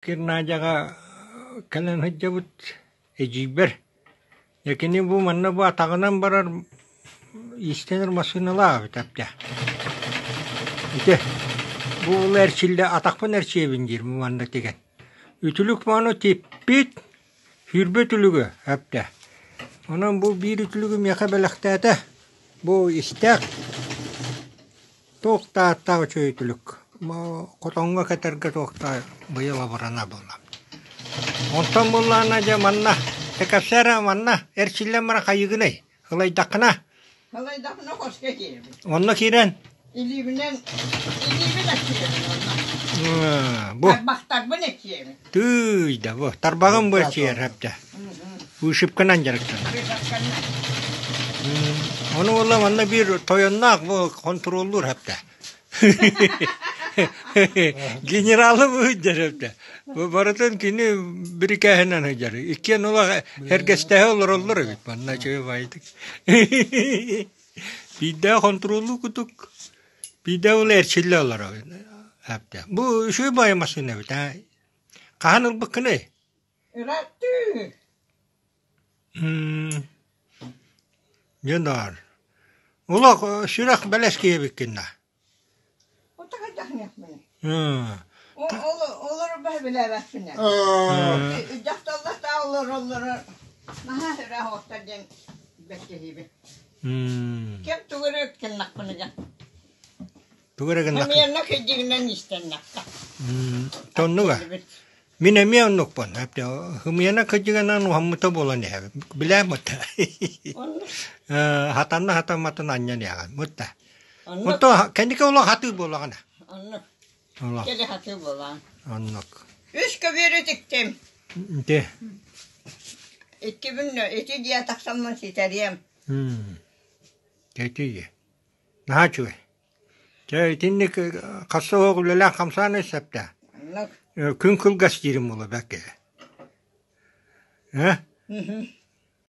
Кирнадяҕа кэлэн сылдьабыт эдьиийбэр. Дьэ кини бу манна бу атаҕынан барар иистэнэр массыыналаах эбит эбдэ. Ити бу уол эрчиллэ атахпын эрчийэбин диир бу манна тигэн. Үтүлүк мааны типпит, сүүрбэ үтүлүгү эбдэ. Онон бу биир үтүлүгү миэхэ бэлэхтээтэ. Бу истээх Туох да ааттаах үчүгэй үтүлүк хотоҥҥо кэтэргэ туох да быйыл абырана буолла. Онтон буоллаҕына дьэ манна кэпсээ эрэ манна эрчиллэн баран хайыгыный? Ылайдаххына? Ылайдахпына хоско киирэбин. Онно киирэн? Илиибинэн илиибин эрчийэбин онно. Бу. Тарбахтарбын эрчийэбин. Тыый да бу тарбаҕын бу эрчийэр эбдэ. Вышивканан дьарыктанар. Вышивканан. Ону уола манна биир тойонноох бу хонтуруоллуур эбдэ. Генералы быһыйдар эбдэ. Бу барытын кини бирикээһинэн сылдьар. Иккиэн олох эргэстэһэ олороллор эбит манна үчүгэй баайдык. Биирдээх хонтуруоллуу курдук биирдээх ол эрчиллэ олорор эбдэ. Бу үчүгэй баайы массыына эбит аа. Хаһан ылбыккыный? Ырааттыы. Дьэ баар. Олох сүрэх бэлэс киһи эбиккин да. Отакайдахныахпыный. Олору баһа билээбэппинэ. Дьахталлар да олороллоро наһаа сүрэх оҕустар диэн бэккэһиибин. Кэм тугу эрэ гыннахпына дьэ. Тугу эрэ гыннаххына? Хамыйанна кыдьыгынан истэннэххэ. Тоннуга. Мин эмиэ оннукпун. Хымыйана кыдьыганан уһаммыта буолан иһэбин. Билээммит. Хатанна хатамматын анньан иһэҕин. Мутта. Онто кэнники олох хатыы буолаҕына. Оннук. Олох. Кэли хатыы буолаҕын. Оннук. Үс көбүөрү тиктим. Ити. Иккибин ити дьиэ тахсаммын ситэриэм. Кэтиги. Наһаа үчүгэй. Чэ, итинник хасса оһох үлэлээх хамсаан сөптөөх. Оннук. Күн кылгас диирим буолуо бэккэ. Э?